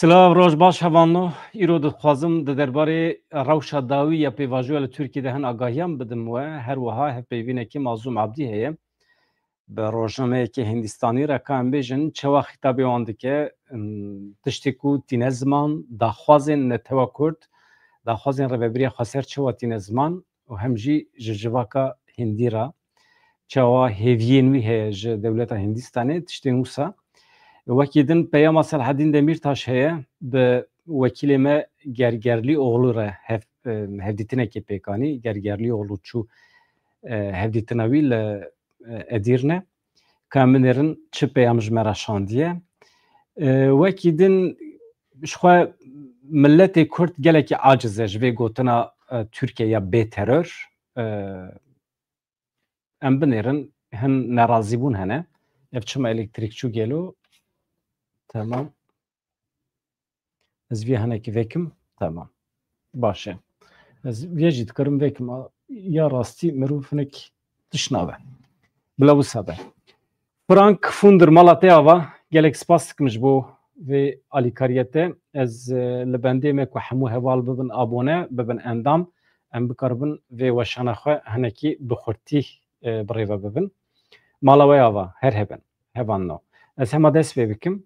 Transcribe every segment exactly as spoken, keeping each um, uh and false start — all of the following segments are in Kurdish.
Silav, roj baş hevalno. Îro dixwazim di derbarê rewşa dawî ya pêvajoya li Tirkiyê de hin agahiyan bidim we. Her wiha hevpeyvînekî Mazlûm Abdî heye. Bi rojnameyekî Hindistanî re ka em bêjin, çawa xîtabê wan dike, em, tiştê ku tîne ziman, daxwazên netewa Kurd, daxwazên Rêvebiriya Xweser çawa tîne ziman û hem jî ji civaka Hindî re çawa hêviyên wî heye ji dewleta Hindistanê, tiştên wisa. Wekî din peyama Selahedîn Demîrtaş heye, bi wekîlê me Gergerlîoglu re hev-, e, hevdîtinekê pêk anî. Gergerlîoglu çû, e, hevdîtina wî li, e, Edîrne. Ka em binêrin çi peyam ji me re şandiye. E, wekî din ji xwe miletê Kurd gelekî aciz e ji vê gotina, e, Tirkiye ya bê teror. E, em binêrin, hin nerazîbûn hene. Ev çima elektrîk çû gelo? Tamam. Ez vê hinekî vekim. Tamam. Baş e. Ez vê jî dikarim vekim. A, ya rastî mirov hinek tişt nabe. Bila wisa be. Frank Funder, mala te ava, gelek spas dikim ji bo vê alîkariyê te. Ez, e, li bendê me ku hemû heval bibin abone, bibin endam, em bikaribin vê weşana xwe hinekî bi xurtî, e, bi rê ve bibin. Mala we ava, her hebin, hevan no. Ez hema dest pê bikim.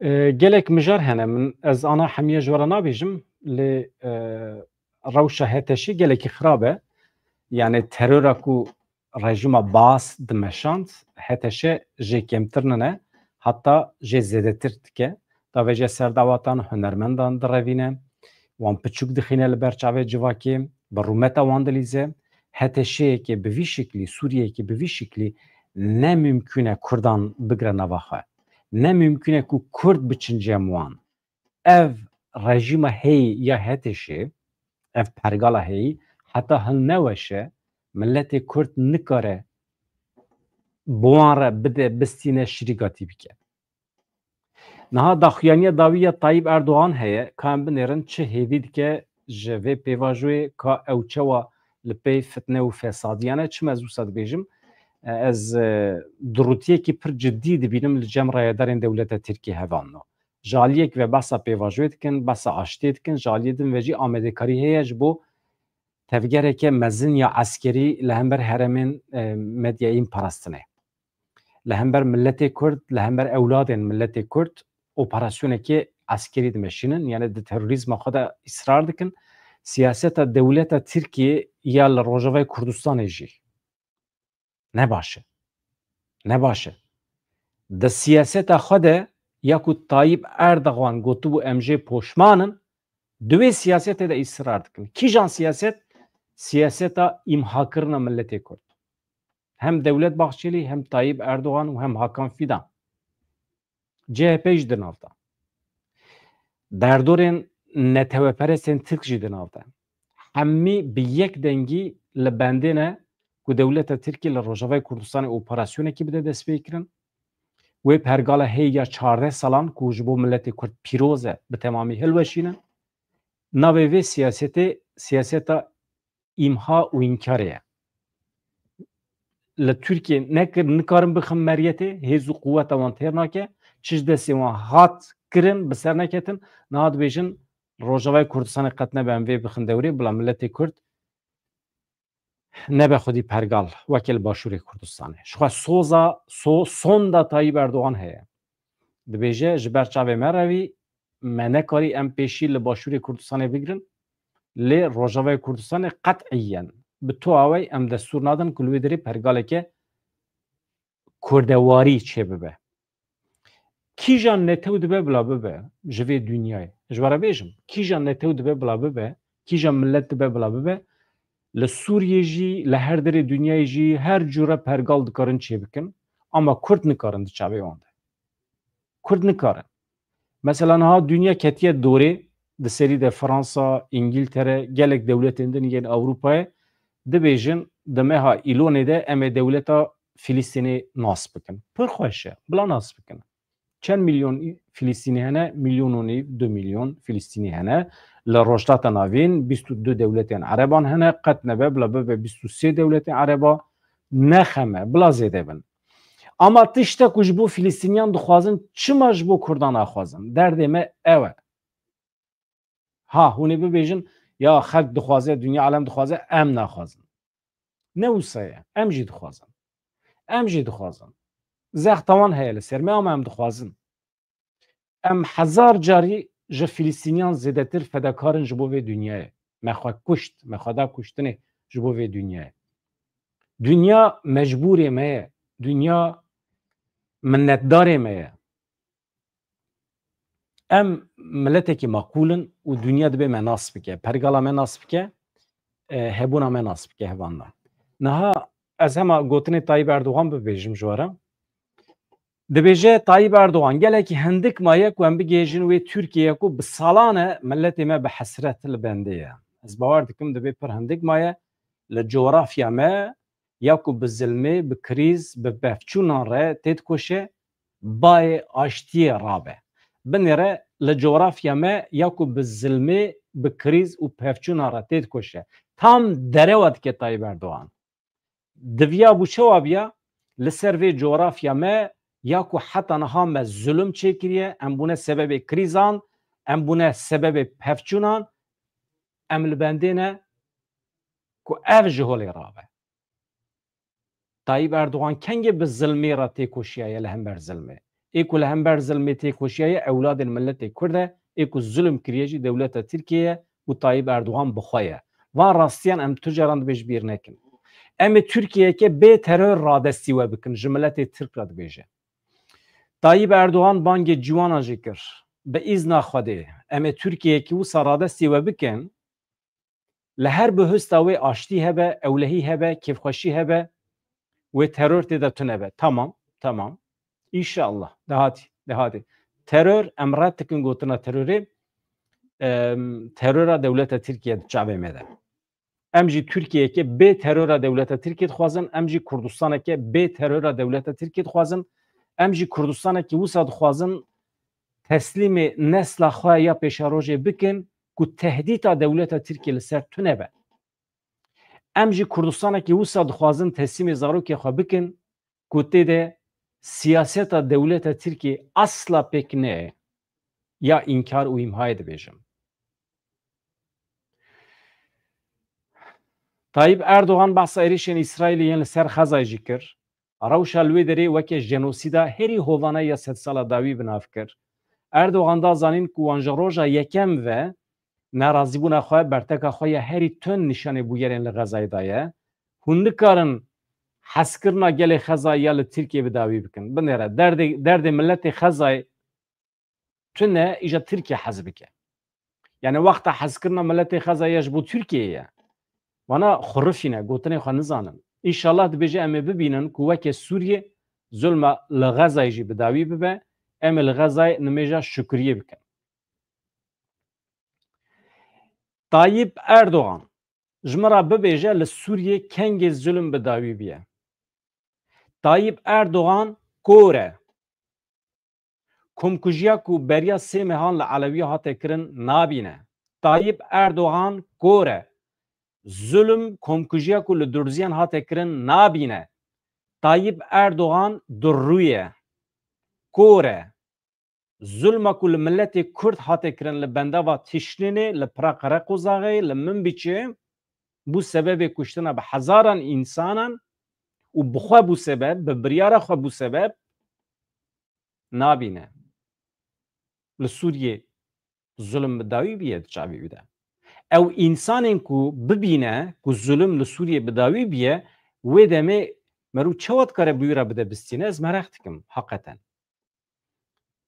E, gelek mijar hene, min ez ana hemiye ji we re nabêjim, lê, e, rewşa H T Şê gelekî xirab e. Yani terora ku rejîma Baas dimeşand, H T Ş jê kêmtir nine, heta jê zêdetir dike. Davêje serdawatan, hunermendan direvîne, wan piçûk dixîne li ber çavê civakê, bi rûmeta wan dilîze. H T Ş'yekê bi vî şiklî, Sûriyeyekê bi vî şiklî ne mimkûn e Kurdan bigire nava xwe. Ne mimkûn e ku Kurd biçin cem wan. Ev rejîma heyî ya H T Ş'ê, ev pergala heyî heta hilneweşe miletê Kurd nikare bi wan re bide, bistîne, şirîgatî bike. Niha daxuyaniya dawî ya Tayyip Erdogan heye, ka em binêrin çi hêvî dike ji vê pêvajoyê, ka ew çawa li pey fitne û fesadiyan e. Çima ez wisa dibêjim? E, ez, e, durûtiyekî pir cidî dibînim li cem rayedarên dewleta Tirkiyê hevalno. Ji aliyek ve behsa pêvajoyê dikin, behsa aştiyê dikin, ji aliyê din ve jî amadekarî heye ji bo tevgereke mezin ya eskerî li hember herêmên, e, medyayîn parastinê. Li hember miletê Kurd, li hember ewladên miletê Kurd operasyonekê eskerî dimeşînin, yani di terorîzma xwe de îsrar dikin. Siyaseta dewleta Tirkiyê ya li Rojavayê Kurdistanê jî ne baş e. Ne baş e. Di siyaseta xwe de ya ku Tayyip Erdogan gotibû, em jê poşman in, di wê siyasetê de îsrar dikin. Kîjan siyaset? Siyaseta îmhakirina miletê Kurd. Hem Dewlet Bahçelî, hem Tayyip Erdogan û hem Hakan Fidan. C H P jî di nav de. Derdorên neteweperestên Tirk jî di nav de. Hemî bi yek dengî li bendê ne ku dewleta Tirkiyê li Rojavayê Kurdistanê operasyonekî bide destpêkirin. Wê pergala heyî ya çardeh salan ku ji bo miletê Kurd pîroz e, bi temamî hilweşînin. Navê vê siyasetê siyaseta îmha û înkarê ye. Li Tirkiyê nekir, nikarin bixin meriyetê, hêz û quweta wan têr nake, çi ji destê wan hat kirin, bi ser neketin, niha dibêjin Rojavayê Kurdistanê qet nebe em vê bixin dewrê, bila miletê Kurd nebe xwedî pergal, weke li Başûrê Kurdistanê. Ji xwe soza, so-, sonda Tayyip Erdogan heye. Dibêje, ji ber çavê me revî, me nekarî em pêşî li Başûrê Kurdistanê bigirin, lê Rojavayê Kurdistanê qet'iyen bi tu awey em destûr nadin ku li wê derê pergaleke kurdewarî çêbibe. Kîjan netew dibe bila bibe ji vê dinyayê? Ji we re bêjim, kîjan netew dibe bila bibe, kîjan millet dibe bila bibe, li Sûriyê jî, li her derê dinyayê jî her cure pergal dikarin çêbikin, ama Kurd nikarin di çavê wan de. Kurd nikarin. Mesela niha dinya ketiye dorê, di serî de Fransa, Îngiltere, gelek dewletên din yên Ewropayê dibêjin, di meha Îlonê de em ê dewleta Filistînê nas bikin. Pir xweş e, bila nas bikin. Çend milyon Filistînî hene? Milyon û nîv, du milyon Filistînî hene. Li Rojhilata Navîn bîst û du dewletên Ereban hene. Qet nebe bila bibe bîst û sê dewletên Ereba. Ne xem e, bila zêde bin. Ama tişta ku ji bo Filistîniyan dixwazin, çima ji bo Kurdan naxwazin? Derdê me ew e. Ha, hûn ê bibêjin, ya xelk dixwaze, dinya alem dixwaze, em naxwazin. Ne wisa ye, em jî dixwazin. Em jî dixwazin. Zexta wan heye li ser me, ama em dixwazin. Em hezar carî ji Filistîniyan zêdetir fedakar in ji bo vê dinyayê. Me xwe kuşt, me xwe da kuştinê ji bo vê dinyayê. Dinya mecbûrê me ye. Dinya minnetdarê me ye. Em miletekî maqûl in û dinya dibê me nas bike. Pergala me nas bike, e, hebûna me nas bike hevanna. Niha ez hema gotinê Tayyip Erdogan bibêjim ji we re. Dibêje Tayyip Erdogan, gelekî hindik maye ku em bigihêjin wê Tirkiyeyê ku bi salan e miletê me bi hesret li bendê ye. Ez bawer dikim dibê pir hindik maye li coğrafya me ya ku bi zilmê, bi krîz, bi pevçûnan re têdikoşe, bayê aştiyê rabe. Binêre li coğrafya me ya ku bi zilmê, bi krîz û pevçûnan re têdikoşe. Tam derewa dike Tayyip Erdogan. Diviya bû çawa biya? Li ser vê coğrafya me ya ku heta niha me zulm çêkiriye, em bûne sebebê krîzan, em bûne sebebê pevçûnan, em li bendê ne ku ev ji holê rabe. Tayyip Erdogan kengê bi zilmê re têkoşiyaye li hember zilmê? Ê ku li hember zilmê têkoşiyaye ewladên miletê Kurd e, ê ku zulm kiriye jî dewleta Tirkiye ye û Tayyip Erdogan bi xwe ye. Van rastiyan em tu caran dibê ji bîr nekin. Em ê Tirkiyeyeke bê teror radestî we bikin, ji miletê Tirk re dibêje. Tayyip Erdogan bangê ciwanan jî kir. Bi îzna Xwedê, em ê Tirkiyeyekî wisa radestî we bikin, li her bihista wê aştî hebe, ewlehî hebe, kêfxweşî hebe, wê teror tê de tune be. Tamam, tamam. Înşallah. Dehatî, dehatî. Teror, em red dikin gotina terorê, em, terora dewleta Tirkiye di çavê me de. Em jî Tirkiyeyeke bê terora dewleta Tirkiye dixwazin, em jî Kurdistaneke bê terora dewleta Tirkiye dixwazin, em jî Kurdistanekî wisa dixwazin teslîmê nesla xwe ya pêşerojê bikin ku tehdîta dewleta Tirkiye li ser tune be. Em jî Kurdistanekî wisa dixwazin teslîmê zarokê xwe bikin ku tê de siyaseta dewleta Tirkiye asla pêk neyê, ya înkar û îmhayê dibêjim. Tayyip Erdogan behsa êrişên Îsraîlê yên li ser Xezayê jî kir. Rewşa li wê derê weke jenosîda herî hovane ya sedsala dawî bi nav kir. Erdogan da zanîn ku wan ji roja yekem ve nerazîbûna xwe, berteka xwe ya herî tund nîşanê bûyerên li Xezayê daye. Hûn nikarin hezkirina gelê Xezayê ya li Tirkiyê bi dawî bikin. Binêre derdê, derdê miletê Xezayê tune, îja Tirkiye hez bike. Yani wexta hezkirina miletê Xezayê ya ji bo Tirkiyeyê ye. Wana xurifîne, gotinê xwe nizanin. Înşallah dibêje em ê bibînin ku weke Sûriyê zulma li Xezayê jî bi dawî bibe, em ê li Xezayê nimêja şukriyê bikin. Tayyip Erdogan, ji min re bibêje li Sûriyê kengê zulm bi dawî biye. Tayyip Erdogan kor e. Komkujiya ku beriya sê mehan li Elewiya hate kirin nabîne. Tayyip Erdogan kor e. Zulm, komkujiya ku li Durziyan hate kirin nabîne. Tayyip Erdogan durrû ye. Kor e. Zulma ku li miletê Kurd hate kirin li bendava Tişrînê, li Pira Qereqozaxê, li Minbicê bû sebebê kuştina bi hezaran însanan û bi xwe bû sebeb, bi biryara xwe bû sebeb, nabîne. Li Sûriyê zulm bi dawî biye di çavê wî de. Ew însanên ku bibîne ku zulm li Sûriyê bi dawî biye, wê demê merû çawa dikare bi wî re bide bistîne? Ez meraq dikim heqeten.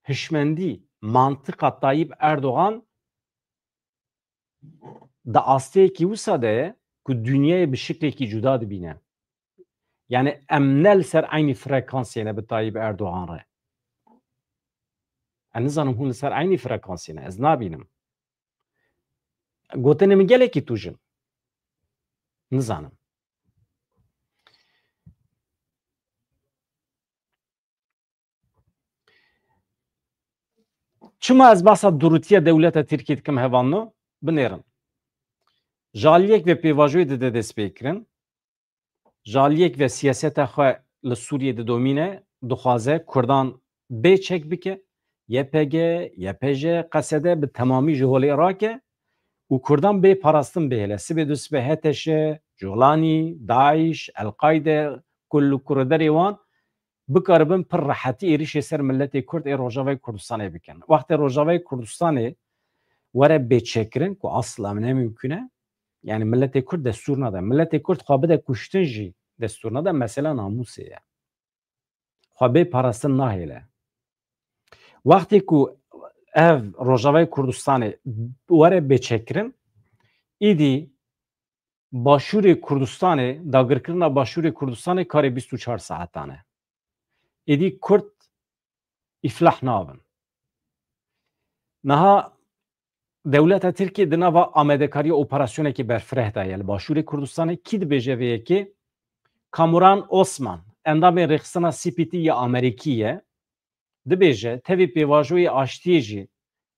Hişmendî, mantiqa Tayyip Erdogan di asteyekî wisa de ye ku dinyayê bi şiklekî cuda dibîne. Yani em ne li ser eynî frekansê ne bi Tayyip Erdogan re. Ez nizanim hûn li ser eynî frekansê ne. Ez nabînim. Gotinê min gelekî tûj in. Nizanim. Çima ez behsa durûtiya dewleta Tirkiyê dikim hevalno? Binêrin. Ji aliyek ve pêvajoyê dide destpêkirin. Ji aliyek ve siyaseta xwe li Sûriyê didomîne. dixwaze Kurdan bê çek bike, Y P G, Y P J, Q S D bi temamî ji holê rake û Kurdan bê parastin bihêle. Sibê du sibê H T Ş, Culanî, DAIŞ, El-Qayde, kul û kurederê wan bikaribin pir rehetî êrişê ser miletê Kurd ê Rojavayê Kurdistanê bikin. Wextê Rojavayê Kurdistanê were bêçêkirin ku asla ne mimkun e, yani miletê Kurd destûr nade. Miletê Kurd xwe bide kuştin jî destûr nade. Mesela namûsê ye. Xwe bê parastin nahêle. Wextê ku ev Rojavayê Kurdistanê were bêçêkirin, îdî Başûrê Kurdistanê, dagirkirina Başûrê Kurdistanê karê bîst û çar saetan e. Êdî Kurd îflah nabin. Niha dewleta Tirkiyê di nava amadekariya operasyonekî berfireh de ye li Başûrê Kurdistanê. Kî dibêje vê yekê? Kamuran Osman, endamê rêxistina C P T ya Amerîkî ye. Dibêje, tevî pêvajoyê aştiyê jî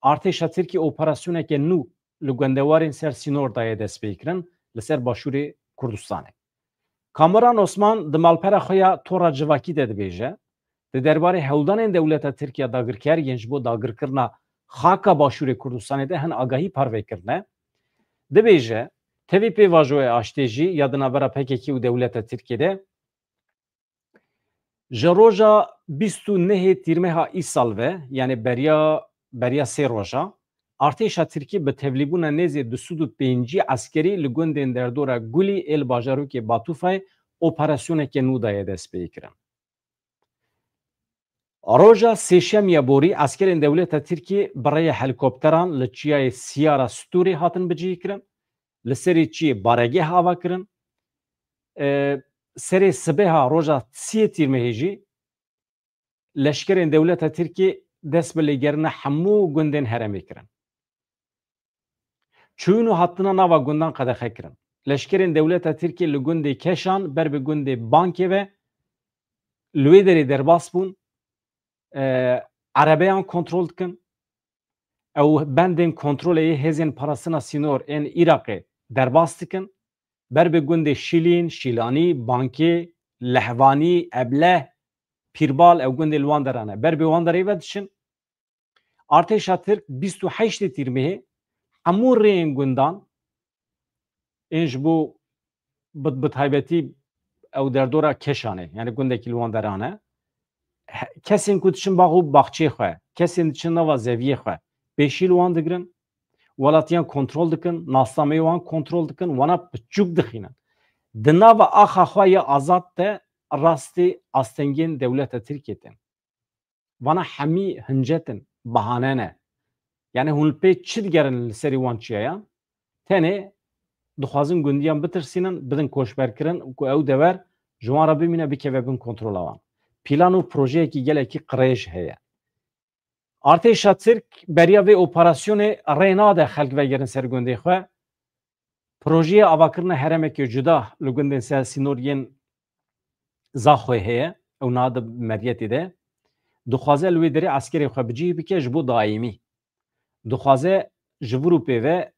artêşa Tirkiyê operasyoneke nû li gundewarên ser sînor daye destpêkirin li ser Başûrê Kurdistanê. Kamuran Osman di malpera xwe ya tora civakî de dibêje, di derbarê hewldanên dewleta Tirkiye dagirker yên ji bo dagirkirina xaka Başûrê Kurdistanê de hin agahî parve kirine. Dibêje, tevî pêvajoyê aştiyê jî ya di navbera P K K û dewleta Tirkiyê de Ji roja bîst û nehê Tîrmeha îsal ve, yani beriya, beriya sê roja, artêşa Tirkî bi tevlîbûna nêzê du sed û pêncî eskerî li gundên derdora Gulî ê li bajarokê Batûfayê operasyoneke nû daye destpêkirin. Roja sêşemiya borî eskerên dewleta Tirkî bi rêya helîkopteran li çiyayê Siyara Stûrê hatin bicihîkirin. Li serê çiyê baregeh ava kirin. E, serê sibeha roja siyê Tîrmehê jî leşkerên dewleta Tirkiyê dest bi lêgerina hemû gundên herêmê kirin. Çûyîn û hatina nava gundan qedexe kirin. Leşkerên dewleta Tirkiyê li gundê Keşan ber bi gundê Bankê ve li wê derê derbas bûn. E, erebeyan kontrol dikin. Ew bendên kontrolê yê hêzên parastina sînor ên Iraqê derbas dikin. Ber bi gundê Şîlîn, Şîlanî, Bankê, Lehvanî, Ebleh, Pîrbal, ew gundê li wan deran e. Ber bi wan derê ve diçin. Artêşa Tirk bîst û heştê Tîrmehê hemû rêyên gundan ên ji bo bi, bi taybetî ew derdora Keşanê, yani gundekî li wan deran e. He-, kesên ku diçin bax û baxçeyê xwe, kesên diçin nava zeviyê xwe, pêşî li wan digirin, welatiyan kontrol dikin, nasnameyê wan kontrol dikin, wana piçûk dixînin. Di nava axa xwe ya azad de rastî astengên dewleta Tirkiyê tên. Vana hemî hincet in, bahane ne. Yani hûn li pê çi digerin li serî wan çiyayan? Tenê dixwazin gundiyan bitirsînin, bidin koçberkirin ku ew dever ji wan re bimîne, bikeve bin kontrola wan. Plan û projeyekî gelekî qirêj heye. Artêşa Tirk beriya vê operasyonê rê nade xelk vegerin ser gundê xwe. Projeyê avakirina herêmeke cuda li gundên ser sînor yên Zaxoyê heye, ew niha di Meryetê de. Dixwaze li wê derê eskerê xwe bi cih bike ji bo daîmî. Dixwaze ji vir û pê ve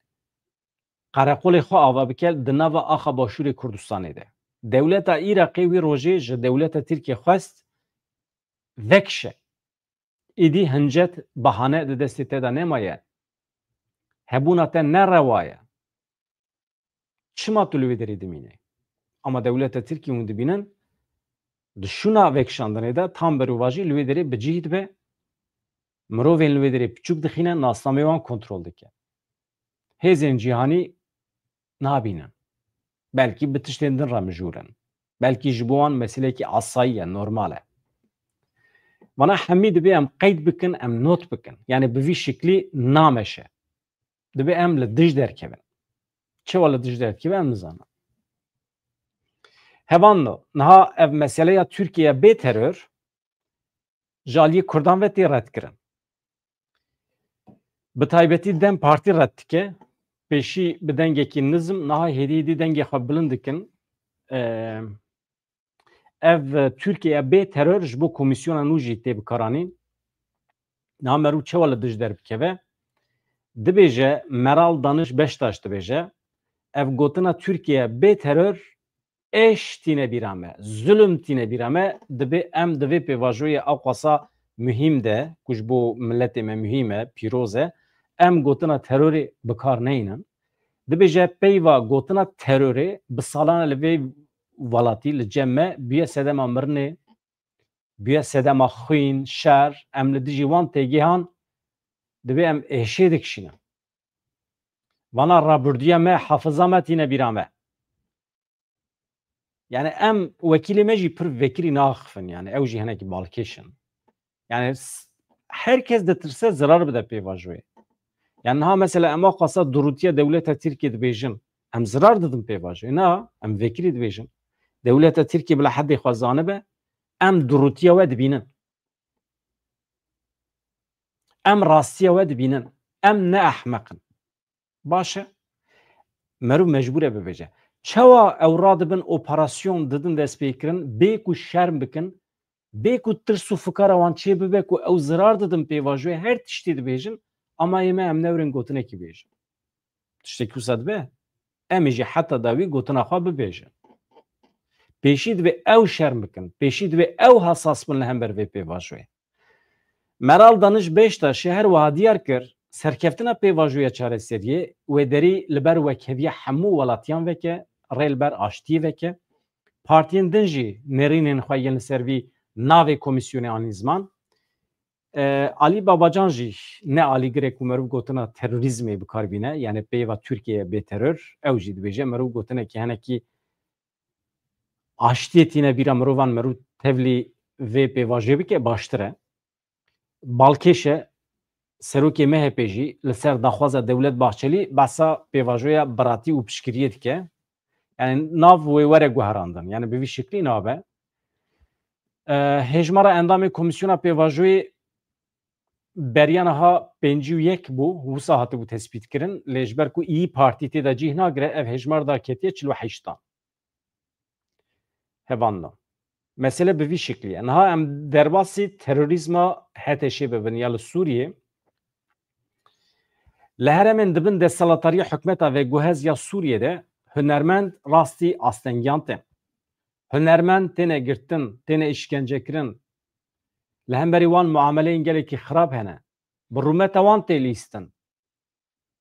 qereqolê xwe ava bike di nava axa Başûrê Kurdistanê de. Dewleta Iraqê wî rojê ji dewleta Tirkiyê xwest vekişe. Îdî hincet, bahane di destê te de nemaye. Hebûna te ne rewa ye. Çima tu li wê derê dimînî? Ama dewleta Tirkiyê hûn dibînin, di şûna vekişandinê de tam berovajî li wê derê bi cih dibe, mirovên li wê derê piçûk dixîne, nasnameyê wan kontrol dike. Hêzên cîhanî nabînin. Belkî bi tiştên din re mijûr in. Belkî ji bo wan meselekî asayî ye, normal e. Vana hemî dibê em qeyd bikin, em not bikin. Yani bi vî şiklî nameşe. Dibê em li dij derkevin. Çawa li dij derkeve em nizanin. Hevalno, niha ev meseleya Tirkiye bê teror ji aliyê Kurdan ve tê redkirin. Bi taybetî DEM Partî red dike. Pêşî bi dengekî nizm, niha hêdî hêdî dengê xwe bilind dikin. Eee, ev Tirkiye bê teror ji bo komîsyona nû jî tê bikaranîn. Niha merû çawa li dij derbikeve? Dibêje, Meral Daniş Beştaş dibêje, ev gotina Tirkiye bê teror êş tîne bîra me, zulm tîne bîra me, dibê em di vê pêvajoyê ewqasa muhîm de, ku ji bo miletê me muhîm e, pîroz e, em gotina terorê bi kar neynin. Dibêje peyva gotina terorê bi salan e li vê welatî, li cem me bûye sedema mirinê, bûye sedema xwîn, şer, em li dijî wan têgehan dibê em êşê dikişînin. Vana rabirduya me, hafiza me tîne bîra me. Yani em wekîlê me jî pir vekirî naxifin, yani ew jî hinekî balkêş in. Yani s-, her kes ditirse zirar bide pêvajoyê. Yani niha mesela em ewqasa durûtiya dewleta Tirkiyê dibêjin, em zirar didin pêvajoyê. Na, em vekirî dibêjin. Dewleta Tirkiyê bila hedê xwe zanibe, em durûtiya we dibînin. Em rastiya we dibînin. Em ne ehmeq in. Baş e. Meriv mecbûr e bibêje. Çawa ew radibin operasyon didin destpêkirin, bê ku şerm bikin, bê ku tirs û fikara wan çê bibe ku ew zirar didin pêvajoyê, her tiştî dibêjin, ama yê me em newrin gotinekî bêjin. Tiştekî wisa dibe, em ê jî heta dawî gotina xwe bibêjin. Pêşî divê ew şerm bikin, pêşî divê ew hesas bin li hember vê pêvajoyê. Meral Danış Beştaşê her wiha diyar kir, serkeftina pêvajoya çareseriyê wê derî li ber wekheviya hemû welatiyan veke, rê li ber aştiyê veke. Partiyên din jî nêrînên xwe yên li ser vî navê komîsyonê anîn ziman. E, Alî Babacan jî ne alîgirê ku meriv gotina terorîzmê bi kar bîne, yani peyva Tirkiye bê teror, ew jî dibêje meriv gotinekî hinekî aştiyê tîne bîra mirovan, meriv tevlî vê pêvajoyê bike baştir e. Balkêş e, serokê M H P jî li ser daxwaza Dewlet Bahçelî behsa pêvajoya biratî û piştgiriyê dike. Yani nav wê were guherandin. Yani bi vî şeklî nabe. E, hêjmara endamê Komîsyona Pêvajoyê beriya niha pêncî û yek bû, wisa hatibû tespîtkirin. Lê ji ber ku İYİ Partî tê de cih nagire, ev hêjmar daketiye çil û heştan. Hevalno. Mesele bi vî şeklî ye. Niha em derbasî terorîzma H T Ş'ê bibin ya li Sûriyê. Li herêmên di bin desthilatdariya hikûmeta veguhez ya Sûriyê de hunermend rastî astengiyan tên. Hunermend têne girtin, têne îşkencekirin. Li hemberî wan muameleyên gelekî xirab hene. Bi rûmeta wan tê lîstin.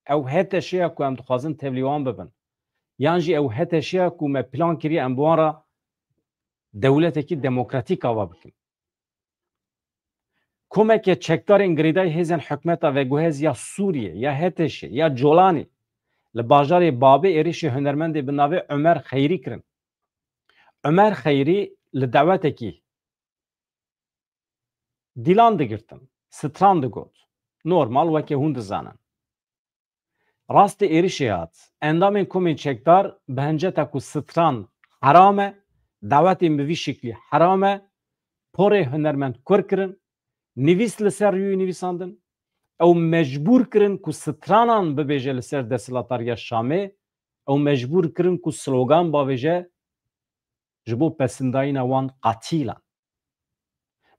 Ew H T Ş ya ku em dixwazin tevlî wan bibin. Yan jî ew H T Ş ya ku me plan kiriye em bi wan re dewletekî demokratîk ava bikin. Komeke çekdarên girêdayî hêzên hikûmeta veguhez ya Sûriyê, ya H T Ş, ya Colanê li bajarê Babê êrişê hunermendê bi navê Omer Xeyrî kirin. Omer Xeyrî li dawetekî dîlan digirtin, stran digot. Normal, weke hûn dizanin. Rastê êrişê hat. Endamên komên çekdar bi hinceta ku stran heram e, dawetên bi vî şeklî heram e, porê hunermend kur kirin, nivîs li ser rûyê nivîsandin. Ew mecbûr kirin ku stranan bibêje li ser desthilatdariya Şamê, ew mecbûr kirin ku slogan bavêje, ji bo pesindayîna wan qatîlan.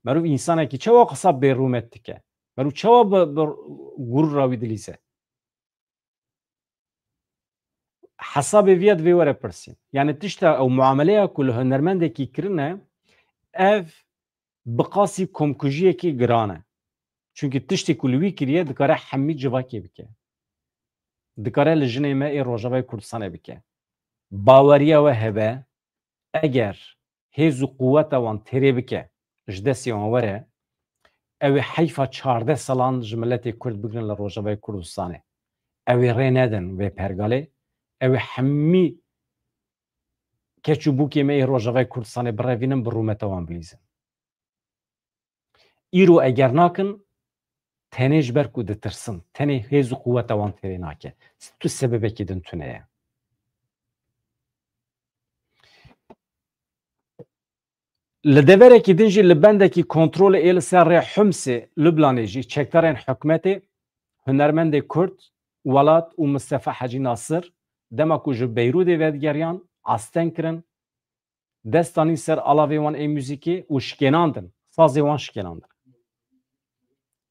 Merûv însanekî çawa qisa bêrûmet dike? Merûv çawa bi, bi gurûra wî dilîze? Hesabê viya divê were pirsîn. Yani tişta ew muameleya ku li hunermendekî kirine, ev bi qasî komkujiyekî giran e. Çunkî tiştê ku li wî kiriye dikare hemî civakê bike. Dikare li jinê me ê Rojavayê Kurdistanê bike. Baweriya we hebe, eger hêz û quweta wan têrê bike, ji destê wan were, ew ê heyfa çardeh salan ji miletê Kurd bigrin li Rojavayê Kurdistanê. Ew ê rê nedin vê pergalê, ew ê hemî keç û bûkê me ê Rojavayê Kurdistanê birevînin, bi rûmeta wan bilîzin. Îro eger nakin, tenê ji ber ku ditirsin, tenê hêz û quweta wan têrê nake. Tu sebebekî din tune ye. Li deverekî din jî li bendekî kontrolê ê li ser rê Humsê Lublanê jî çekdarên hikûmetê, hunermendê Kurd, Welat û Mistefa Hecî Nasir dema ku ji Beyrûdê vedigeriyan, asteng kirin, dest danîn ser alavê wan ê muzîkê û şikênandin, sazê wan şikênandin.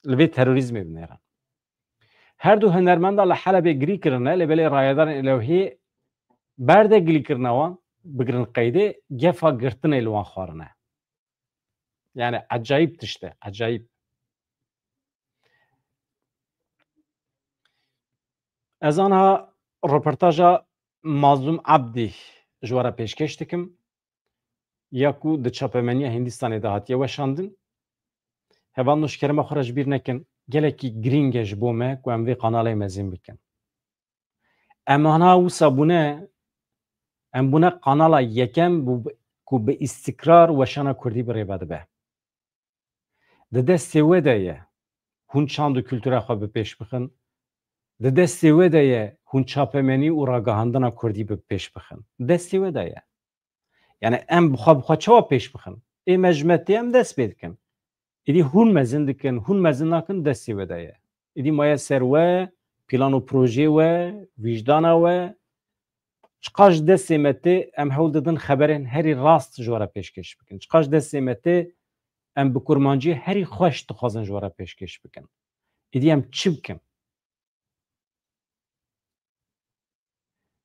Li vê terorîzmê binêrin. Her du hunermenda li Helebê girî kirine, lê belê rayedarên Elewhê berde gilîkirina wan, bigirin qeydê, gefa girtinê li wan xwarine. Yani ecayîb tişt e, ecayîb. Ez anha roportaja Mazlûm Abdî ji we re pêşkêş dikim, ya ku di çapemeniya Hindistanê de hatiye weşandin. Hevalno, ji kerema xwe re ji bîr nekin, gelekî girîng e ji bo me ku em vê kanalê mezin bikin. Em ana wisa bûne, em bûne kanala yekem bû ku bi îstikrar weşana kurdî bi rê ve dibe. Di destê we de ye hûn çand û kultura xwe bi pêş bixin. Di destê we de ye hûn çapemenî û ragihandina kurdî bi pêş bixin. Di destê we de ye. Yani em bi xwe bi xwe çawa pêş bixin? Ê me ji me tê, em dest pê dikin. Êdî hûn mezin dikin, hûn mezin nakin, destê we de ye. Êdî maye ser we, plan û projeyê we, wîjdana we. Çiqas ji destê me tê, em hewl didin xeberên herî rast ji we re pêşkêş bikin. Çiqas ji destê me tê, em bi kurmancî herî xweş dixwazin ji we re pêşkêş bikin. Êdî em çi bikin?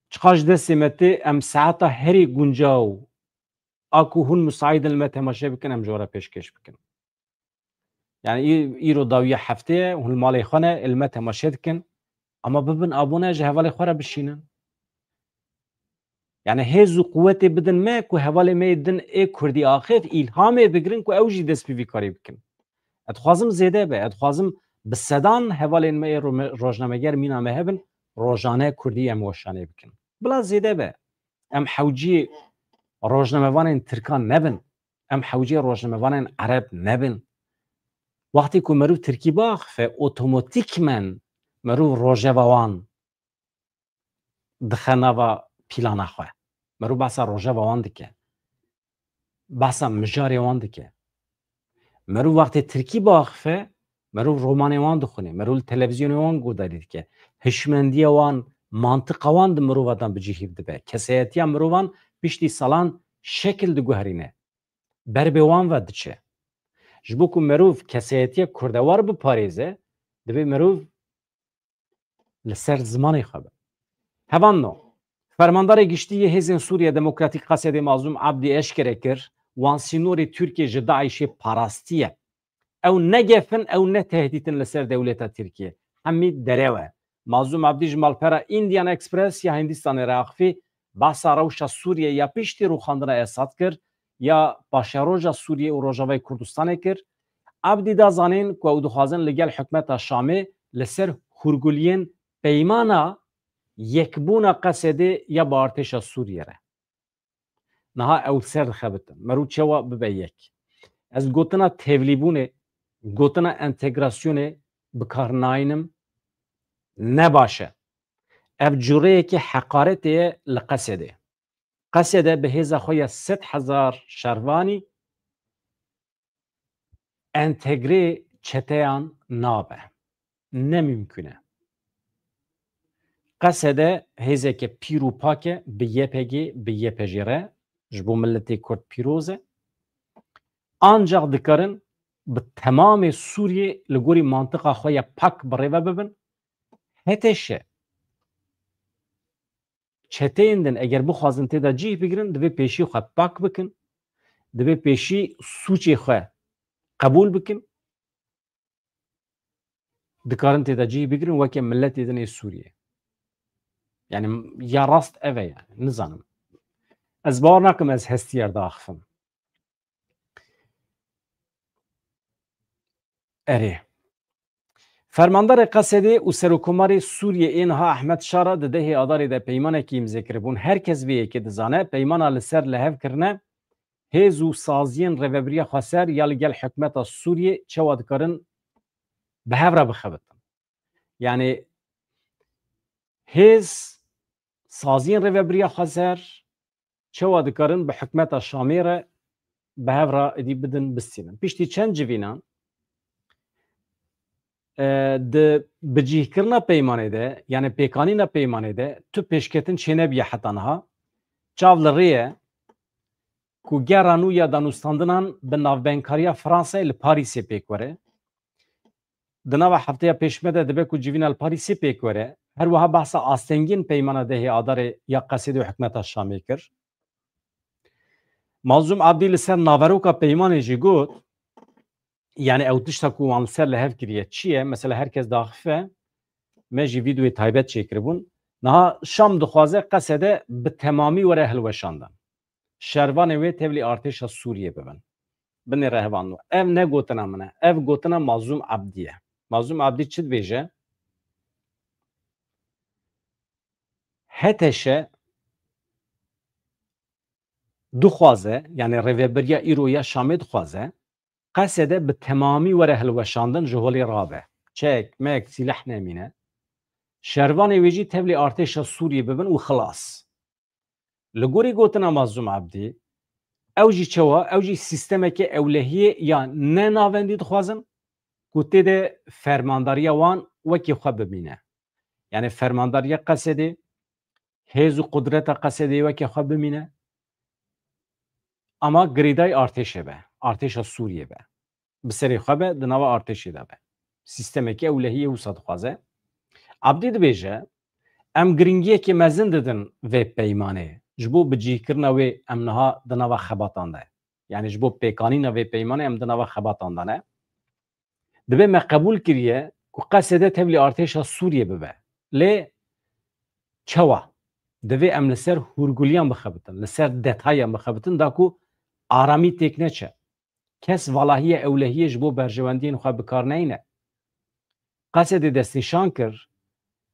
Çiqas ji destê me tê, em saeta herî guncaw a ku hûn musaîd in li me temaşe bikin, em ji we re pêşkêş bikin. Yani î-, îro dawiya heftê ye, hûn li malê xwe ne, li me temaşe dikin. Ama bibin abone, ji hevalê xwe re bişînin. Yani hêz û quwetê bidin me ku hevalê me yê din ê kurdî axif îlhamê bigirin ku ew jî dest bi vî karî bikin. Ez dixwazim zêde be, ez dixwazim bi sedan hevalên me ê rome-, rojnameger mîna me hebin, rojane kurdî em weşanê bikin. Bila zêde be. Em hewcî rojnamevanên tirkan nebin. Em hewcî rojnamevanên ereb nebin. Wextê ku merûv tirkî biaxife, otomatîkmen merûv rojeva wan dixe nava plana xwe. Merûv behsa rojeva wan dike. Behsa mijarê wan dike. Merûv wextê tirkî biaxife, merûv romanê wan dixwîne, merûv li televîzyonê wan guhdarî dike. Hişmendiya wan, mantiqa wan di mirova de bi cihî dibe. Kesayetiya mirovan piştî salan şekil diguherîne. Ber bi wan ve diçe. Ji bo ku merûv kesayetiya kurdewar biparêze, divê merûv li ser zimanê xwe be. Hevalno, Fermandarê Giştî yê Hêzên Sûriye Demokratîk Qesedê Mazlûm Abdî eşkere kir, wan sînorê Tirkiyê ji DAIŞê parastiye. Ew ne gef in, ew ne tehdît in li ser dewleta Tirkiyê. Hemî derew e. Mazlûm Abdî ji malpera Indian Express ya Hindistanê re axifî, behsa rewşa Sûriyê ya piştî rûxandina Esad kir, ya paşeroja Sûriyê û Rojavayê Kurdistanê kir. Abdî da zanîn ku ew dixwazin li gel hikûmeta Şamê li ser hûrguliyên peymana yekbûna Qesedê ya bi artêşa Sûriyê re. Niha ew ser dixebitin. Merû çawa bibe yek? Ez gotina tevlîbûnê, gotina entegrasyonê bi kar naynim. Ne baş e. Ev cureyekî heqaretê ye li Qesedê. Qesede bi hêza xwe ya sed hezar şervanî entegrê çeteyan nabe. Ne mimkun e. Qesede hêzeke pîr û pak e bi Y P G, bi Y P G re, ji bo miletê Kurd pîroz e. Ancaq dikarin bi temamê Sûriyê li gorî mantiqa xwe ya pak bi rê ve bibin. H T Ş çeteyên din eger bixwazin tê de cih bigirin, divê pêşî xwe pak bikin, divê pêşî sûcê xwe qebûl bikin, dikarin tê de cih bigirin weke miletê din ê Sûriyê. Yani ya rast ev e yani, nizanim. Ez bawer nakim ez hestiyar diaxifim. Erê. Fermandarê Qesedê û Serokomarê Sûriyê ê niha Ehmed Şara di dehê Adarê de peymanekî îmze kiribûn. Her kes vê yekê dizane, peymana li ser lihevkirine hêz û saziyên Rêvebiriya Xweser ya li gel hikûmeta Sûriyê çawa dikarin bi hev re bixebitin. Yani hêz, saziyên Rêvebiriya Xweser çawa dikarin bi hikûmeta Şamê re bi hev re êdî bidin bistînin. Piştî çend civînan, e, di bicihkirina peymanê de, yani pêkanîna peymanê de tu pêşketin çênebiye heta niha. Çav li rê ye ku gera nû ya danûstandinan bi navbeynkariya Fransayê li Parîsê pêk were. Di nava hefteya pêşme de dibe ku civîna li Parîsê pêk were. Her wiha behsa astengiyên peymana dehê Adarê ya Qesedê û hikûmeta Şamê kir. Mazlûm Abdî li ser naveroka peymanê jî got, yani ew tişta ku wan li ser li hev kiriye çi ye? Mesela herkes daxife, me jî vîdeoyê taybet çêkiribûn. Niha Şam dixwaze Qesede bi temamî were hilweşandin. Şervanê wê tevlî artêşa Sûriyê bibin. Binêre hevalno. Ev ne gotina min e. Ev gotina Mazlûm Abdî ye. Mazlûm Abdî çi dibêje? H T Ş dixwaze, yani rêvebiriya îro ya Şamê dixwaze, Qesede bi temamî were hilweşandin, ji holê rabe. Çek, mek, sîleh nemîne. Şervanê wê jî tevlî artêşa Sûriyê bibin û xilas. Li gorî gotina Mazlûm Abdî, ew jî çawa? Ew jî sîstemeke ewlehiyê ya ne navendî dixwazin ku tê de fermandariya wan wekî xwe bimîne. Yani fermandariya Qesedê, hêz û qudreta Qesedê weke xwe bimîne. Ama girêdayî artêşê be, artêşa Sûriyê be. Bi serê xwe be, di nava artêşê de be. Sîstemeke ewlehiyê wisa dixwaze. Abdî dibêje, em giringiyekê mezin didin vê peymanê. Ji bo bicihkirina wê em niha di nava xebatan de. Yani ji bo pêkanîna vê peymanê em di nava xebatan de ne. Dibe me qebûl kiriye ku Qesede tevlî artêşa Sûriyê bibe. Lê çawa? Divê em li ser hûrguliyan bixebitin, li ser detayan bixebitin, da ku aramî têk neçe. Kes valahiya ewlehiyê ji bo berjewendiyên xwe bi kar neyne. Qesedê destnîşan kir,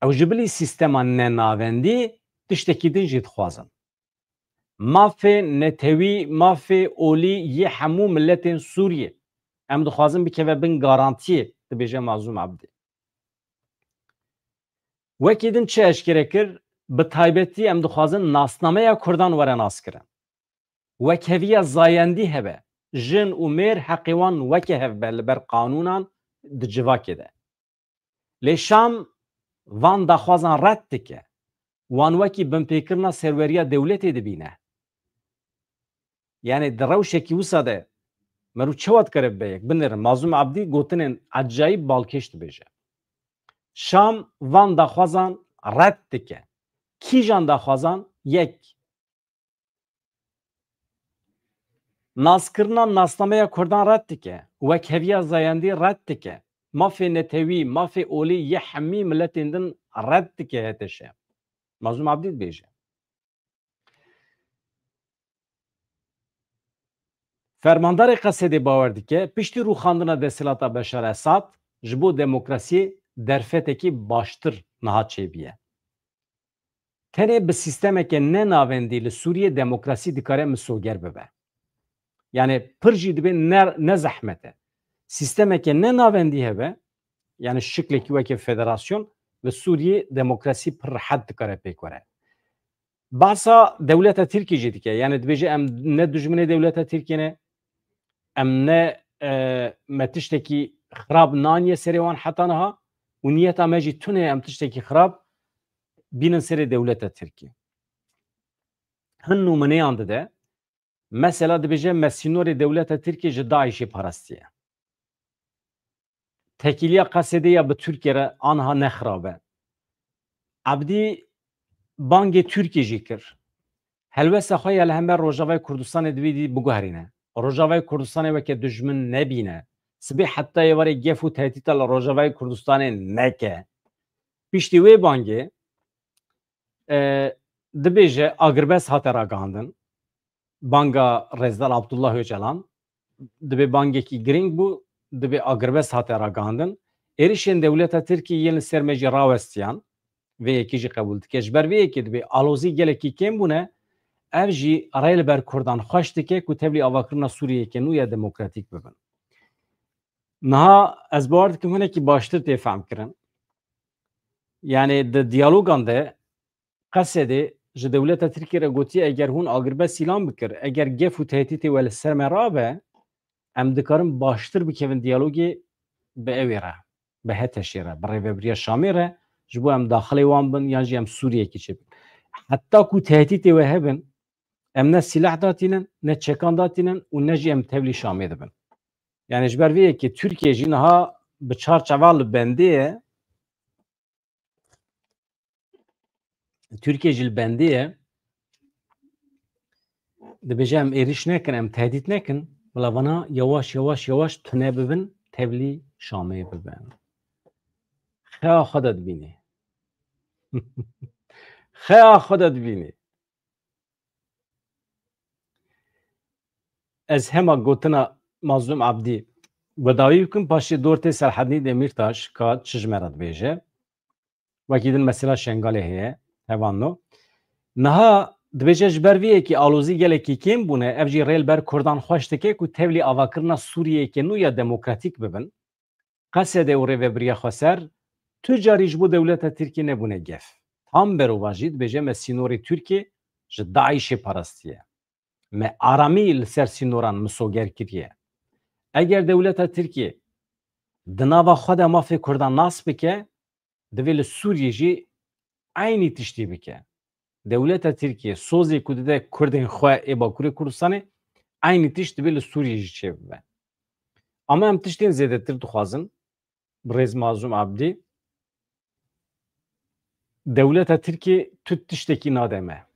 ew ji bilî sîstema nenavendî tiştekî din jî dixwazin. Mafê netewî, mafê olî yê hemû miletên Sûriyê. Em dixwazin bikeve bin garantiyê, dibêje Mazlûm Abdî. Wekî din çi eşkere kir? Bi taybetî em dixwazin nasnameya Kurdan were naskirin. Wekheviya zayendî hebe, jin û mêr heqê wan weke hev be li ber qanûnan di civakê de. Lê Şam van daxwazan red dike. Wan wekî binpêkirina serweriya dewletê dibîne. Yani di rewşekî wisa de meriv çawa dikare bibe yek? Binêrin, Mazlûm Abdî gotinên ecayîb balkêş dibêje. Şam van daxwazan red dike. Kîjan daxwazan? Yek, naskirina nasnameya Kurdan red dike, wekheviya zayendî red dike, mafê netewî, mafê olî yê hemî miletên din red dike H T Ş. Mazlûm Abdî dibêje. Fermandarê Qesedê bawer dike, piştî rûxandina desthilata Beşar Esad, ji bo demokrasiyê derfetekî baştir niha çêbûye. Tenê bi sîstemeke ne navendî li Sûriyê demokrasî dikare misoger bibe. Yani pir jî dibê ne, ne zehmet e. Sîstemeke ne navendî hebe, yani şiklekî weke federasyon, li Sûriyê demokrasî pir rehet dikare pêk were. Bahsa dewleta Tirkî jî dike. Yani dibêje em ne dijminê dewleta Tirkiyê ne, em ne, e, me tiştekî xirab naniye serê wan heta niha û niyeta me jî tune em tiştekî xirab bînin serê dewleta Tirkî. Hin nûmineyan dide. Mesela dibêje me sînorê dewleta Tirkiyê ji DAIŞê parastiye. Tekîliya Qesedê ya bi Tirkiye re aniha ne xirab e. Abdî bangê Tirkiye jî kir. Helwesta xwe ya li hember Rojavayê Kurdistanê divê dî biguherîne. Rojavayê Kurdistanê weke dijmin nebîne. Sibê heta êvarê gef û tehdîta li Rojavayê Kurdistanê neke. Piştî wê bangê, e, dibêje agirbest hate ragihandin. Banga Rêzdar Abdullah Ocalan dibê bangekî girîng bû, dibê agirbest hate ragihandin. Êrişên dewleta Tirkî yên li ser me jî rawestiyan, vê yekê jî qebûl dike. Ji ber vê yekê dibê alozî gelekî kêm bûne, ev jî rê li ber Kurdan xweş dike ku tevlî avakirina Sûriyeyeke nû ya demokratîk bibin. Niha ez bawer dikim hinekî baştir tê fehmkirin. Yani di diyalogan de Qesedê ji dewleta Tirkiyê re gotiye, eger hûn agirbest îlan bikir, eger gef û tehdîtê we li ser me rabe, em dikarin baştir bikevin diyalogê bi ewê re, bi H T Şê re, bi Rêvebiriya Şamê re, ji bo em daxilê wan bin yan jî em Sûriyekî çêbikin. Heta ku tehdîtê we hebin, em ne sîleh datînin, ne çekan datînin û ne jî em tevlî Şamê dibin. Yani ji ber vê yekê Tirkiye jî niha bi çar çavan li bendê ye. Tirkiye jî li bendê ye. Dibêje em êrîş nekin, em tehdît nekin, bila vana yewaş yewaş yewaş tune bibin, tevlî Şamê bibin. Xeya xwe de dibînî. Xeya xwe de dibînî. Ez hema gotina Mazlûm Abdî wedawî bikim, paşê dor tê Selhedîn Demîrtaş ka çi ji me re dibêje. Wekî din mesela Şengalê heye, hevanno. Niha dibêje ji ber vê yekê alozî gelekî kêm bûne, ev jî rê li ber Kurdan xweş dike ku tevlî avakirina Sûriyeyeke nû ya demokratîk bibin. Qesedê û rêvebiriya xweser tu carî ji bo dewleta Tirkiyê nebûne gef. Tam berovajî dibêje me sînorê Tirkiyê ji DAIŞê parastiye. Me aramî li ser sînoran misoger kiriye. Eger dewleta Tirkiyê di nava xwe de mafê Kurdan nas bike, divê li Sûriyê jî eynî tiştî bike. Dewleta Tirkiyê sozê ku dide Kurdên xwe ê Bakurê Kurdistanê, eynî tişt divê li Sûriyê jî çêbibe. Ama em tiştên zêdetir dixwazin, birêz Mazlûm Abdî, dewleta Tirkiyê tu tiştekî nade me.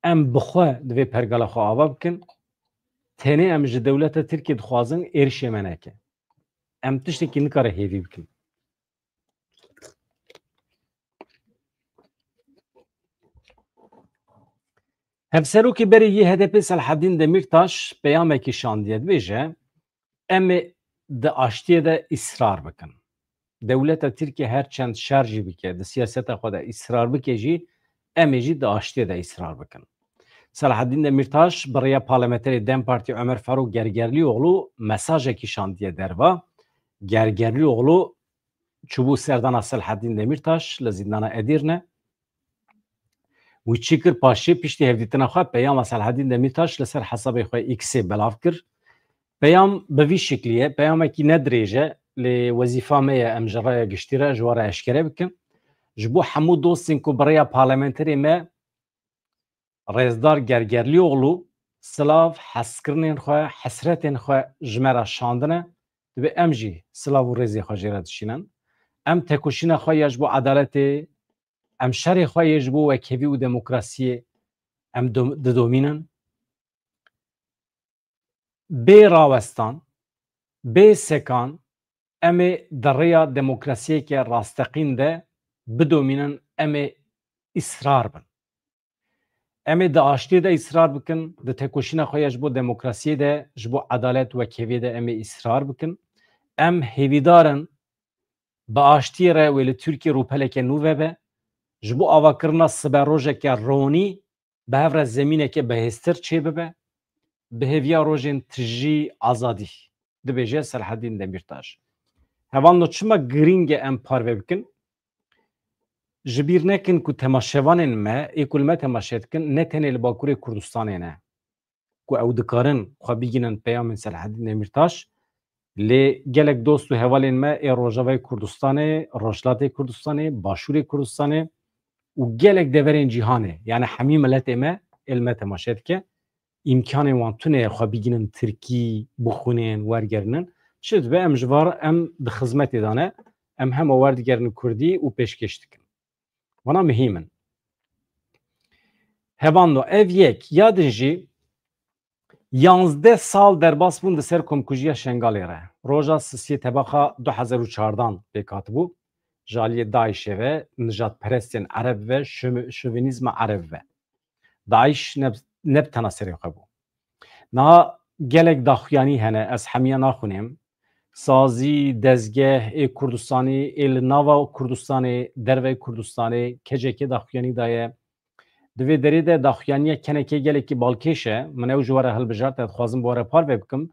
Em bi xwe divê pergala xwe ava bikin. Tenê em ji dewleta Tirkiyê dixwazin êrişê me neke. Em tiştekî nikare hêvî bikin. Hevserokê berê yê H D P Selhedîn Demîrtaş peyamekî şandiye, dibêje, em ê di aştiyê de îsrar bikin. Dewleta Tirkiye her çend şer jî bike, di siyaseta xwe de îsrar bike jî, em ê jî di aştiyê de îsrar bikin. Selahedîn Demîrtaş bi rêya parlamenterê DEM Partî Ömer Faruk Gergerlioğlu mesajekî şandiye derva. Gergerlioğlu çûbû serdana Selahedîn Demîrtaş li zîndana Edîrne. Wî çi kir? Paşê piştî hevdîtina xwe peyama Selahedîn Demîrtaş li ser hesabê xwe X-ê belav kir. Peyam bi vî şiklî ye, peyamekî ne dirêj e, lê wezîfa me ye em ji raya giştî re ji we re eşkere bikin. Ji bo hemû dostên ku bi rêya parlamenterê me Rêzdar Gergerlîoğlu silav, hezkirinên xwe, hesretên xwe ji me re şandine, divê em jî silav û rêzê xwe jê re dişînin. Em tekoşîna xwe ya ji bo edaletê, em şerê xwe yê ji bo wekhevî û demokrasiyê em dom-, didomînin. Bê rawestan, bê sekan, em ê di rêya demokrasiyeke rasteqîn de bidomînin, em ê îsrar bin. Em ê di aştiyê de îsrar bikin, di tekoşîna xwe ya ji bo demokrasiyê de, ji bo edalet û wekheviyê de em ê îsrar bikin. Em hêvîdar in bi aştiyê re wê li Tirkiyê rûpeleke nû vebe, ji bo avakirina sibe rojeke ronî, bi hev re zemîneke bihêztir çêbibe, bi hêviya rojên tijî azadî, dibêje Selahedîn Demîrtaş. Hevalno, çima girîng e em parve bikin? Ji bîr nekin ku temaşevanên me, ê ku li me temaşe dikin, ne tenê li Bakurê Kurdistanê ne. Ku ew dikarin xwe bigînin peyamên Selahedîn Demîrtaş, lê gelek dost û hevalên me ê Rojavayê Kurdistanê, Rojhilatê Kurdistanê, Başûrê Kurdistanê û gelek deverên cîhanê, yani hemî miletê me ê li me temaşe dike, îmkanên wan tune ye xwe bigînin tirkî, bixwînin, wergerinin. Çi dibe em ji van re, em di xizmetê de ne, em hema werdigerin kurdî û pêşkêş dikin. Vana muhîm in. Hevando, ev yek, ya din jî yanzdeh sal derbas bûn di ser komkujiya Şengalê re. Roja sisiyê tebaxa du hezar û çardan pêk hatibû. Ji aliyê DAIŞê ve, nijadperestên Ereb ve, şovi-, şovinîzma Ereb ve. DAIŞ ne, ne bi tena serê xwe bû. Niha gelek daxuyanî hene, ez hemiya naxwînim. Sazî, dezgeh ê Kurdistanê, ê li nava Kurdistanê, dervey Kurdistanê, K C K daxuyanî daye. Di vê derê de daxuyaniya kenekê gelekî balkêş e. Min ew ji we re hilbijart, ez dixwazim bi we re parve bikim.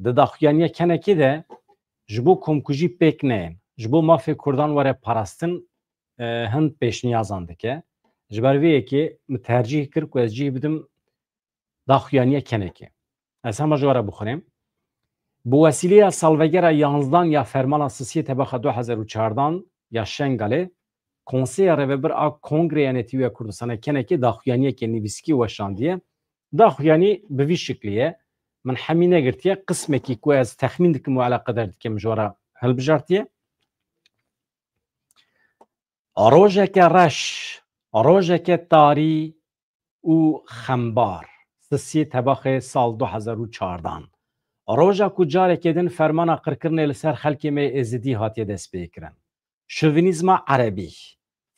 Di daxuyaniya kenekê de ji bo komkujî pêk neyên, ji bo mafê Kurdan were parastin, e, hin pêşniyazan dike. Ji ber vê yekê min tercîh kir ku ez cih bidim daxuyaniya kenekê. Ez hema ji we re bixwînim. Bi wesîleya salvegera yanzdan ya fermana sisiyê tebaxa du hezar û çardan ya Şengalê, Konseya Rêvebir a Kongreya Netewî ya Kurdistanê kenekê daxuyaniyeke nivîskî weşandiye. Daxuyanî bi vî şiklî ye. Min hemî negirtiye. Qismekî ku ez texmîn dikim û eleqedar dikim ji we re hilbijartiye. Rojeke reş, rojeke tarî û xembar. sisiyê tebaxê sal du hezar û çardan. Roja ku carekê din fermana qirkirinê li ser xelkê me Êzidî hatiye destpêkirin. Şovinîzma erebî,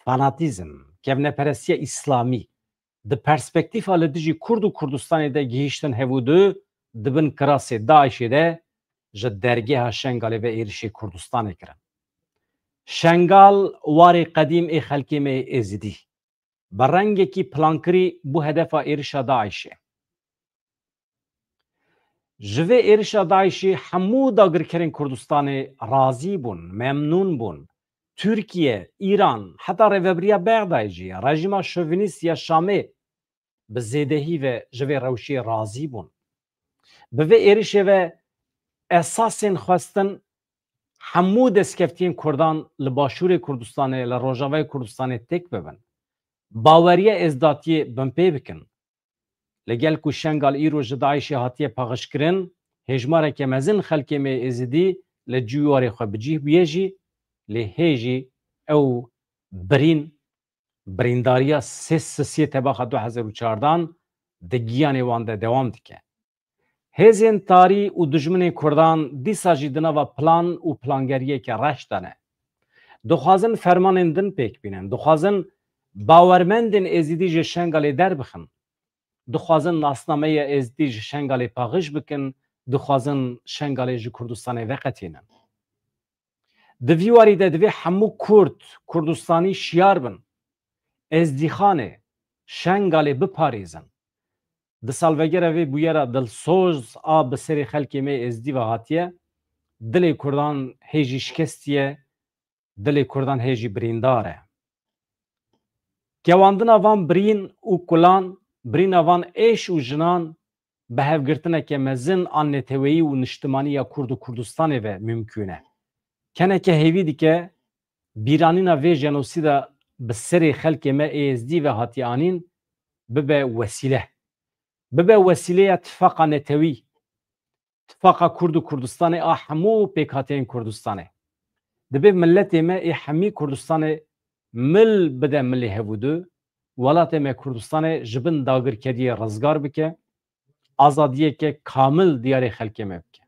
fanatîzm, kevneperestiya îslamî, di perspektîfa li dijî Kurd û Kurdistanê de gihîştin hevûdu, di bin kirasê DAIŞê de ji dergeha Şengalê ve êrişê Kurdistanê kirin. Şengal warê qedîm ê xelkê me yê Êzidî. Bi rengekî plankirî bû hedefa êrişa DAIŞê. Ji vê êrişa DAIŞê hemû dagirkerên Kurdistanê razî bûn, memnûn bûn. Tirkiye, Îran, heta rêvebiriya Bexdayê jî, rejîma şovinîst ya Şamê bi zêdehî ve ji vê rewşê razî bûn. Bi vê êrişê ve esasên xwestin hemû destkeftiyên Kurdan li Başûrê Kurdistanê, li Rojavayê Kurdistanê têk bibin. Baweriya êzdatiyê binpê bikin. Li gel ku Şengal îro ji DAIŞê hatiye paqijkirin, hêjmareke mezin xelkê me Êzidî li cîwarê xwe bi cih bûye jî, lê hê jî ew birîn, birîndariya sê sisiyê tebaxa du hezar û çardan di giyanê wan de dewam dike. Hêzên tarî û dijminên Kurdan dîsa jî di nava plan û plangeriyeke reş de ne. Dixwazin fermanên din pêk bînin. Dixwazin bawermendên Êzidî ji Şengalê derbixin. Dixwazin nasnameya Êzidî ji Şengalê paqij bikin. Dixwazin Şengalê ji Kurdistanê veqetînin. Di vî warî de divê hemû Kurd, Kurdistanî şiyar bin. Êzdîxanê, Şengalê biparêzin. Di salvegera vê bûyera dilsoz a bi serê xelkê me Êzdî ve hatiye, dilê Kurdan hê jî şikestiye, dilê Kurdan hê jî birîndar e. Kewandina van birîn û kulan, birîna van êş û jinan bi hevgirtineke mezin a neteweyî û niştimanî ya Kurd û Kurdistanê ve mimkûn e. Keneke hêvî dike bîranîna vê jenosîda bi serê xelkê me ê Êzdî ve hatiye anîn bibe wesîle. Bibe wesîleya tifaqa netewî, tifaqa Kurd û Kurdistanê a hemû pêkhateyên Kurdistanê. Dibe miletê me ê hemî Kurdistanê mil bide milê hevûdu, welatê me Kurdistanê ji bin dagirkeriyê rizgar bike, azadiyeke kamil diyarê xelkê me bike.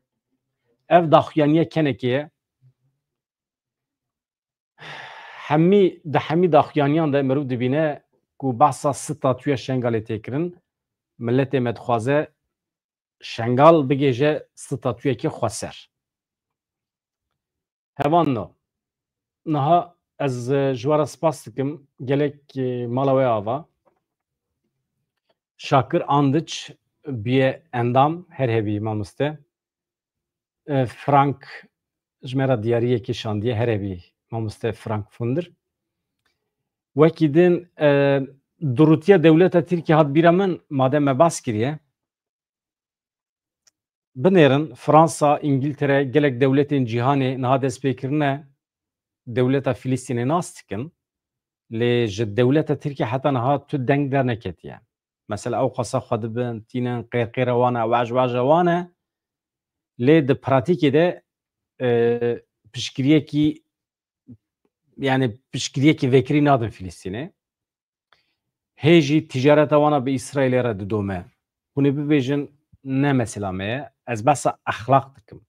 Ev daxuyaniya kenekê ye. Hemî, di hemî daxuyaniyan de mirov dibîne ku behsa statûya Şengalê tê kirin, miletê me dixwaze Şengal bigêje statûyeke xweser. Hevalno, niha ez, e, ji we re spas dikim. Gelek, e, mala we ava. Şakir Andiç bûye endam, her hebî mamoste. E, Frank ji me re diyariyekê şandiye, her hebî mamoste Frank Funder. Wekî din, e, durûtiya dewleta Tirkiyê hat bîra min, madem me bas kiriye. Binêrin, Fransa, Îngiltere, gelek dewletên cîhanê niha dest pê kirine dewleta Filistînê nas dikin. Lê ji dewleta Tirkiyê heta niha tu deng derneketiye. Mesela ew qasa xwe dibin, tînin, qêrqêra wan e, waj waja wan e. Lê di pratîkê de, e, piştgiriyekî, yani piştgiriyekî vekirî nadin Filistînê. Hê jî ticareta wana bi Îsraîlê re didome. Hûn ê bibêjin ne mesela me ye. Ez behsa exlaq dikim.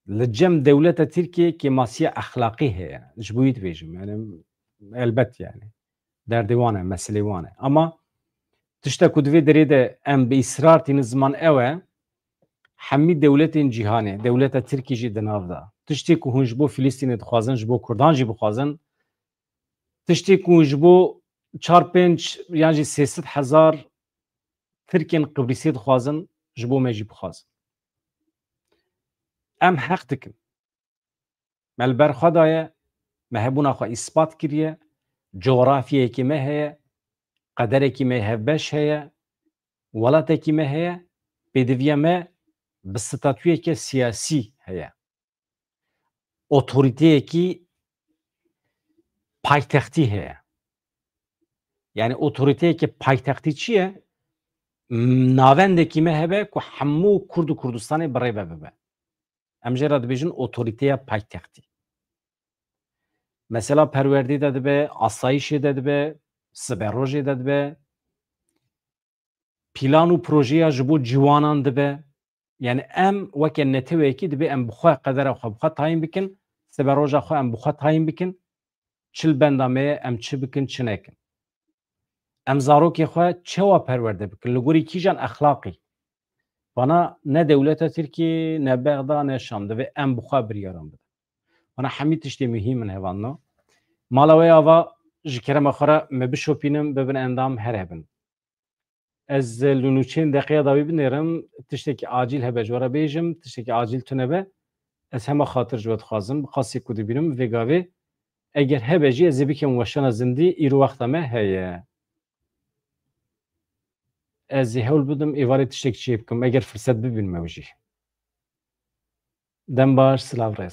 Li cem dewleta Tirkiyê kêmasiya exlaqî heye. Ji bo wî dibêjim. Yani elbet yani. Derdê wan e, meselê wan e. Ama tişta ku di vê derê de em bi îsrar tînin ziman ew e, hemî dewletên cîhanê, dewleta Tirkî jî di nav de. Tiştê ku hûn ji bo Filistînê dixwazin, ji bo Kurdan jî bixwazin, tiştê ku ji bo çar pênc yan jî sê sed hezar Tirkên Qibrîsê dixwazin, ji bo me jî bixwazin. Em heq dikin. Me li ber xwe daye, me hebûna xwe îspat kiriye, cografyayekî me heye, qederekî me hevbeş heye, welatekî me heye, pêdiviya me bi statuyeke siyasî heye. Otoriteyekî paytextî heye. Yani otoriteyeke paytextî çi ye? M-, navendekî me hebe ku hemû Kurd û Kurdistanê bi rê ve bibe. Em jê re dibêjin otoriteya paytextî. Mesela perwerdê de dibe, asayîşê de dibe, siberojê de dibe. pîlan û projeya ji bo ciwanan dibe. Yani em weke neteweyekî dibe em bi xwe qedera xwe bi xwe tayîn bikin, siberoja xwe em bi xwe tayîn bikin, çi li benda me ye, em çi bikin, çi nekin. Em zarokê xwe çewa perwerde bikin, li gorî kîjan exlaqî? Vana ne dewleta Tirkiyê, ne Bexda, ne Şam, divê em bi xwe biryaran bidin. Vana hemî tiştê muhîm in hevalno. Mala we ava ji kerema xwe re me bişopînin, bibin endam, her hebin. Ez li nûçeyên deqeya dawî binêrim, tiştekî acîl hebe ji we re bêjim, tiştekî acîl tune be, ez hema xatir ji we dixwazim, bi qasî ku dibînim vê gavê, eger hebe jî ez ê bikim weşana zindî, îro wexta me heye. Ez ê hewl bidim êvarê tiştek çê bikim, eger firset bibînim ew jî. Dem baş, silav rêz.